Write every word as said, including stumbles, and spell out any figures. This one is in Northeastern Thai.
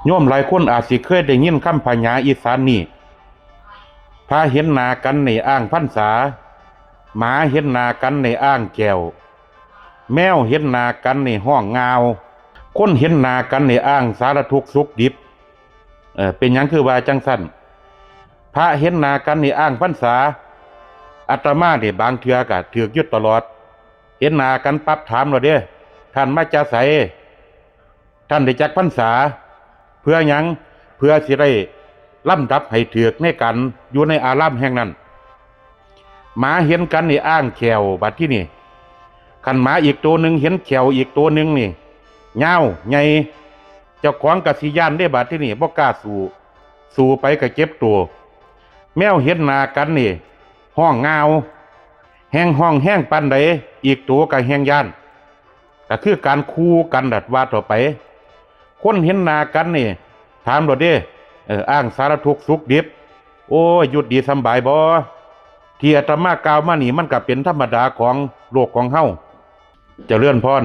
โยมหลายคนอาจสิเคยได้ยินคำพญาอีสานนี้ พระเห็นหน้ากันในอ้างพรรษา หมาเห็นหน้ากันในอ้างแก้ว แมวเห็นหน้ากันในฮ้องงาว คนเห็นหน้ากันในอ้างสารทุกข์สุขดิบ เออ เป็นหยังคือว่าจังซั่น พระเห็นหน้ากันในอ้างพรรษา อาตมาเนี่ยบางเทื่อก็ถือกอยู่ตลอด เห็นหน้ากันปั๊บถามแล้วเด้ ท่านมาจากไส ท่านได้จักพรรษา เพื่อหยัง เพื่อสิได้ลำดับให้ถือกในการอยู่ในอารามแห่งนั้น หมาเห็นกันนี่อ้างแข้วบัดที่นี่ คันหมาอีกตัวหนึ่งเห็นแข้วอีกตัวหนึ่งนี่ยาวใหญ่ เจ้าของกะสิย่านได้บัดที่นี่บ่กล้าสู้ สู้ไปกะเจ็บตัว แมวเห็นหน้ากันนี่ฮ้องงาว แฮงฮ้องแฮงปานใด อีกตัวกะแฮงย่าน ก็คือการคู่กันดัดว่าต่อไป คนเห็นหน้ากันนี่ ถามโลดเด้ เออ อ้างสารทุกข์สุขดิบ โอ้ย อยู่ดีสำบายบ่ ที่อาตมากล่าวมานี่มันก็เป็นธรรมดาของโลกของเฮา เจริญพร